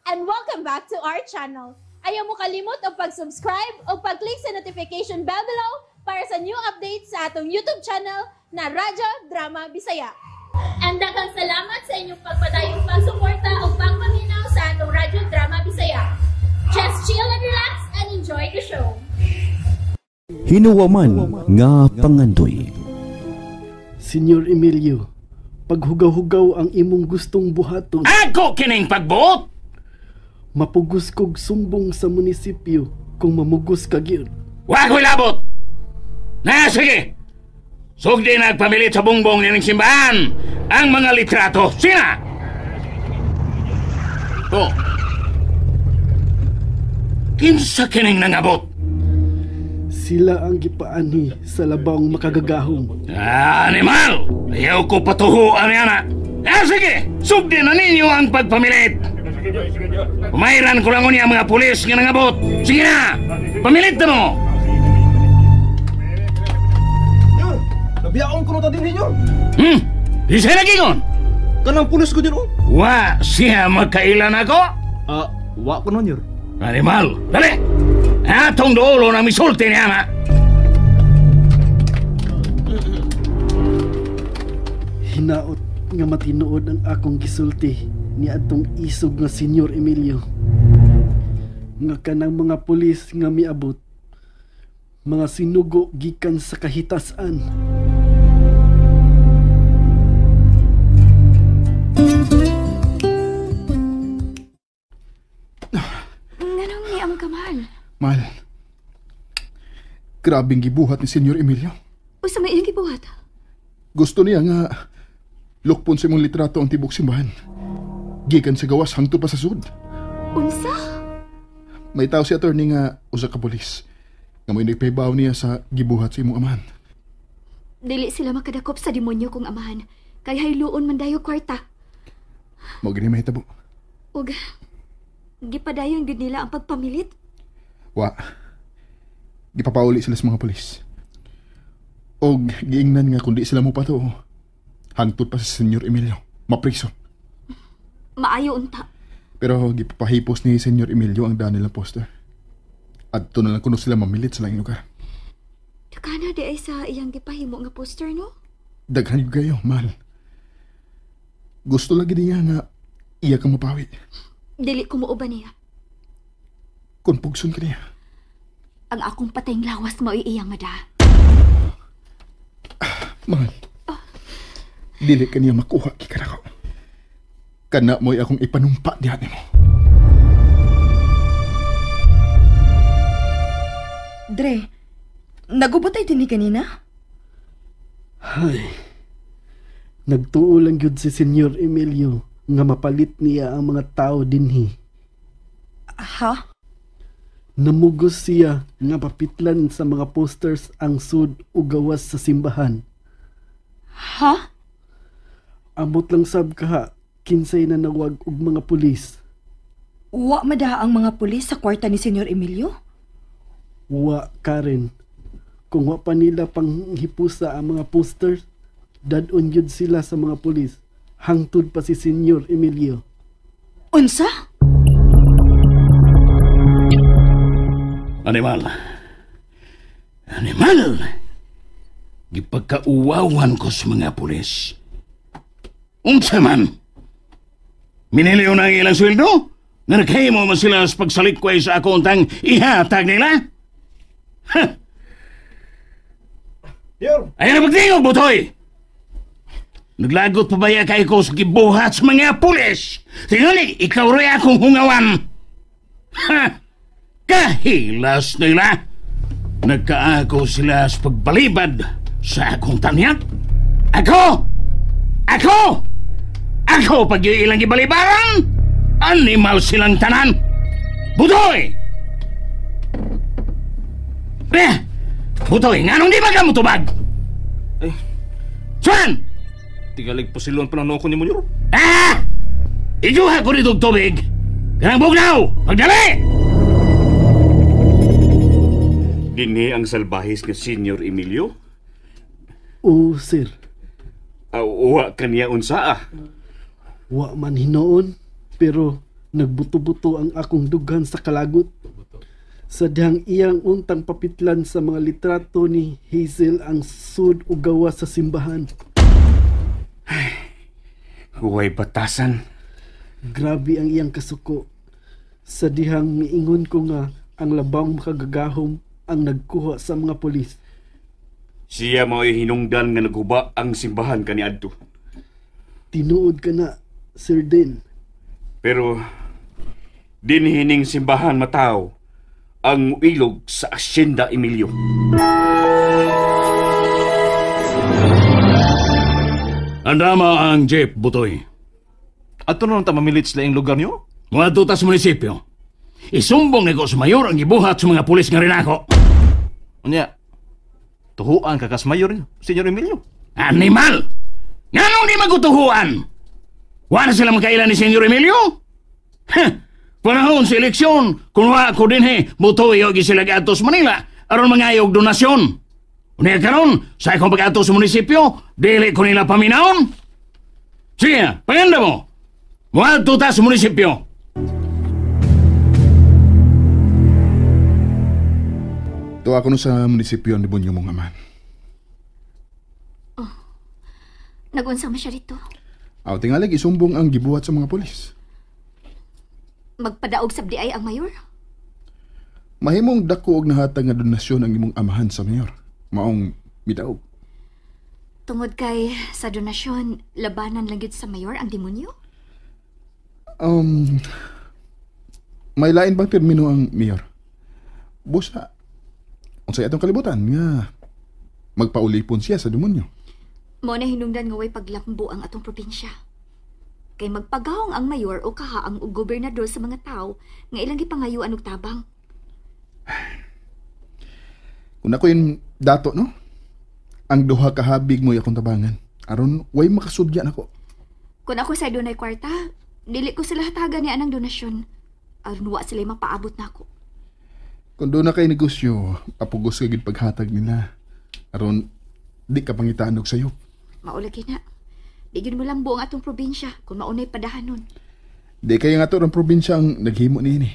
And welcome back to our channel. Ayaw mo kalimot og pag-subscribe o pag-click sa notification bell below para sa new updates sa atong YouTube channel na Radyo Drama Bisaya. And daghang salamat sa inyong pagpadayong pagsuporta o pagpaminaw sa atong Radyo Drama Bisaya. Just chill and relax and enjoy the show. Hinuwaman nga pangandoy. Senyor Emilio, paghugaw-hugaw ang imong gustong buhaton. Ako kining pagbuot! Mapugos kog sumbong sa munisipyo kung mamugos ka gyud. Wa ko'y labot! Na sige! Sugdi nagpamilit sa bungbong nining simbahan ang mga litrato. Sina! Oh. Kinsa kining nangabot? Sila ang gipaanhi sa labang makagagahom. Animal! Ayaw ko patuhuan niya na. Ah, sige! Sugdi na ninyo ang pagpamilit! Pumayran ko lang unya mga pulis nga nangabot. Sige na! Pamilit na mo! Nyor, nabiyaon ko na ta din ninyo. Di siya nagingon? Kanang pulis ko din oh. Wa siya magkailan ako? Wa ko na, Nyor. Animal! Dali! Atong dulo na misulti niya na. Hinaot nga matinuod ang akong gisulti ni atong isog nga Senyor Emilio. Nga kanang mga pulis nga miabot, mga sinugo gikan sa kahitasan. Nganong niam ka, mahal? Mahal, grabing gibuhat ni Senyor Emilio. Usa may iyang gibuhat? Gusto niya nga lukpon sa imong litrato ang tibok simbahan. Gikan sa gawas hangtod pa sa sud. Unsa? May tao si attorney nga usa ka pulis nga mo'y nagpahibaw niya sa gibuhat sa imong amahan. Dili sila makadakop sa demonyo kong amahan. Kay hayloon man dayo kwarta. Mao gini mahitabo. Ug gipadayon gyud nila ang pagpamilit. Wa. Gipapauli sila sa mga pulis. Og giingnan nga kundi sila mo pato. Hangtod pa sa Senyor Emilio. Mapriso. Maayo unta. Pero gipapahipos ni Senyor Emilio ang daan nilang poster. Adto na lang kuno sila mamilit sa laing lugar. Dakana di ay sa iyang gipahimo nga poster, no? Daghan gyud kayo, mahal. Gusto lagi niya nga iya kang mapawi. Dili ko muuban niya. Kung pugson ka niya. Ang akong patayng lawas mao'y iyang mada. Mahal. Dili ka niya makuha gikan ako. Kana mo'y akong ipanumpa diha nimo. Dre, nagubot ay dinhi kanina? Hay, nagtuo lang gyud si Senyor Emilio nga mapalit niya ang mga tao dinhi. Ha? Namugos siya nga papitlan sa mga posters ang sud o gawas sa simbahan. Ha? Amot lang sab kaha, kinsay nanawag og mga pulis. Wa madaha ang mga pulis sa kwarta ni Senyor Emilio? Wa, Karen. Kung wa pa nila panghipusa ang mga posters, dad-on yun sila sa mga pulis. Hangtod pa si Senyor Emilio. Unsa? Animal. Animal! Gipagkauwawan ko sa mga pulis. Unsa man? Miniliw na ang ilang sweldo? Nga naghimo man sila sa pagsalikway sa ako untang ihatag nila? Ha! Yor! Ayaw na pagtingog, Butoy! Naglagot pa ba kay ko sa gibuhat sa mga pulis? Tingali, ikaw rin akong hungawan! Ha! Kahilas nila! Nagkaako sila sa pagbalibad sa akong tanyag? Ako! Ako! Ako pag ilang gibalibaran? Animal silang tanan! Butoy! Eh! Butoy, nganong di ba ka mutubag? Eh. Saan? Tigalig pusilon pa lang noon ko ni Munyor. Ah! Ijuha ko dito tubig! Kanang bugnaw! Pagdali! Dinhi ang salbahis nga Senyor Emilio? Oo, sir. Uwa kaniya unsa ah? Wa man hinoon, pero Nagbuto-buto ang akong dughan sa kalagot. Sa dihang iyang untang papitlan sa mga litrato ni Hazel ang sud o gawa sa simbahan. Huway batasan. Grabe ang iyang kasuko. Sa dihang miingon ko nga ang labang makagagahom ang nagkuha sa mga pulis. Siya mao'y hinungdan nga naghuba ang simbahan kaniadto. Tinuod ka na, Sir Den. Pero dinhining simbahan mataw ang ilog sa Hacienda Emilio. Andama ang jeep, Butoy. Ato na lang ta mamilit sa laing lugar niyo? Mga tutas munisipyo. Isumbong ni ko sa mayor ang gibuhat sa mga pulis nga rinako. Unya, tuhuan ka kas mayor niyo, Senyor Emilio. Animal! Nganong di magutuhuan? Wala sila makailan ni Senyor Emilio? Heh! Panahon sa eleksyon, kung wa ko dinhi, butoy og sila gadto sa Manila aron mangayog donasyon. Unya karon, sa akong pag-ato sa munisipyo, dili ko nila paminawon. Sige, panganda mo. Muadto ta sa munisipyo. Tuwa ko no sa munisipyo ang demonyo mong amahan. Oh, nag-unsa man siya dito? Aw, tingalig isumbong ang gibuhat sa mga pulis. Magpadaog sa di ay ang mayor? Mahimong dako og nahatag nga donasyon ang imong amahan sa mayor. Maong midaog. Tungod kay sa donasyon, labanan lang gyud sa mayor ang demonyo? May lain bang termino ang mayor? Busa, unsay atong kalibutan nga magpaulipon siya sa demonyo. Mao na hinungdan nga way paglambo ang atong probinsya. Kay magpagawang ang mayor o kahaang og gobernador sa mga tawo nga ilang gipangayuan og tabang. Kung ako yung dato, no? Ang duha ka habig mo'y akong tabangan. Aron, way makasudya nako. Kung ako sa dunay kwarta, dili ko sila hatagan ni anang donasyon. Aron wa sila mapaabot nako. Kung doon na kay negosyo, apugos ka gid paghatag nila. Aron, di ka pangitaan og sayop. Maulagi na. Di gyud mo lambo ang atong probinsya kung maunay padahanon. Di kaya nga to ang probinsya ang naghimo niini.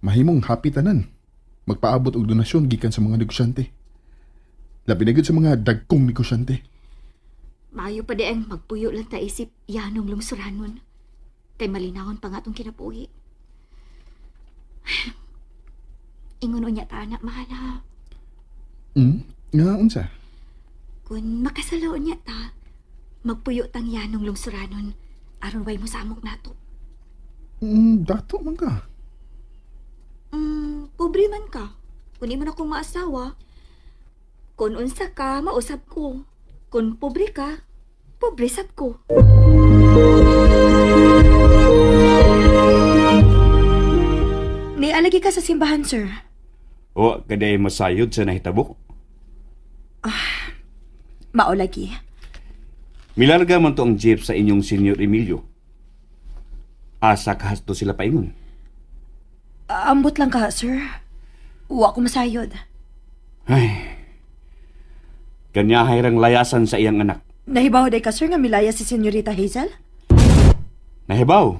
Mahimong happy tanan. Magpaabot og donasyon gikan sa mga negosyante. Labi na gyud sa mga dagkong negosyante. Maayo pa di ang magpuyo lang ta isip yanong lungsuranon. Kay malinawon pa nga atong kinabuhi. Ingon unya ta anak mahal ha. Nga unsa? Kung makasalaw unya ta, magpuyo tang yanong lungsuranon aron way mo samok nato. Dato man ka. Pobre man ka. Kung di man akong maasawa, kung unsa ka, mausap ko. Kung pobre ka, pobre sab ko. Nialagi ka sa simbahan, sir. O, kaday masayod sa nahitabo. Maolagi. Milarga man to ang jeep sa inyong Senyor Emilio. Asa kahasto sila paingon. Ambot lang ka, sir. Wa ko masayod. Ay, kanyahay rang layasan sa iyang anak. Nahibaw day ka, sir, nga milaya si Senyorita Hazel? Nahibaw.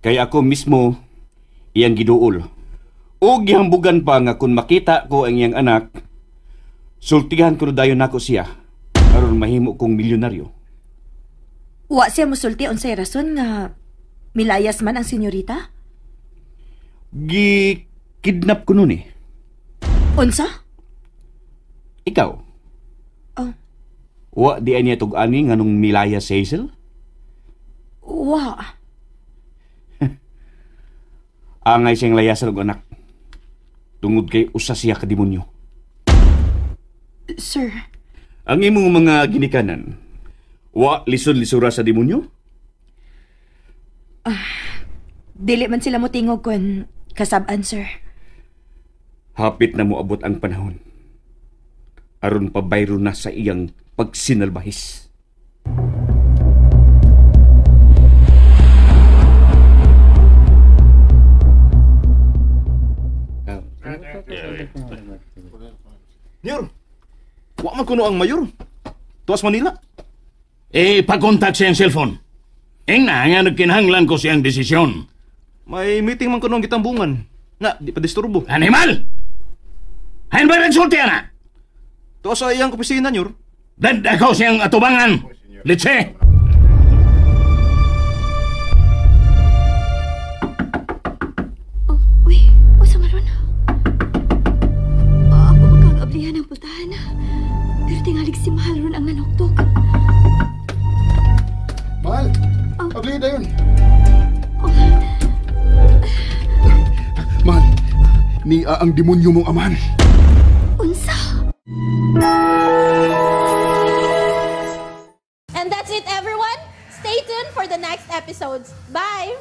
Kaya ako mismo iyang giduol. O gihambugan pa nga kung makita ko ang iyang anak, sultihan ko na dayon nako siya aron mahimo kong milyonaryo. Wa siya musulti unsay rason nga milayas man ang senyorita? Gi-kidnap ko nun eh. Unsa? Ikaw. Oh. Wa di ay niya tug-ani nganong milaya si Hazel? Wa. Angay siyang layasan og anak. Tungod kay usa siya ka demonyo. Sir. Ang imong mga ginikanan, wa lisod-lisura sa demonyo? Dili man sila motingog kun kasab-an, sir. Hapit na moabot ang panahon. Aron pabayro na sa iyang pagsinalbahis. Nyor, wa man kuno ang mayor. Tuwas Manila. Pakontak siyang cellphone. Ing na nga nagkinahanglan ko siyang desisyon. May meeting man kuno ang gitambungan. Na, di pa disturbo. Animal! Hain ba nagsulti ana? Tuwa sa iyang opisina, Nyor. Dad ako siyang atubangan. Litse! Oh, uy, usa man ron. Ako magkagablihan ang pultahan. Pero tingalig si Mahal ron ang nanuktok. Mahal! Oh. Abli na yun! Oh, Mahal, niya ang demonyo mong amahan. unsa? And that's it, everyone. Stay tuned for the next episodes. Bye!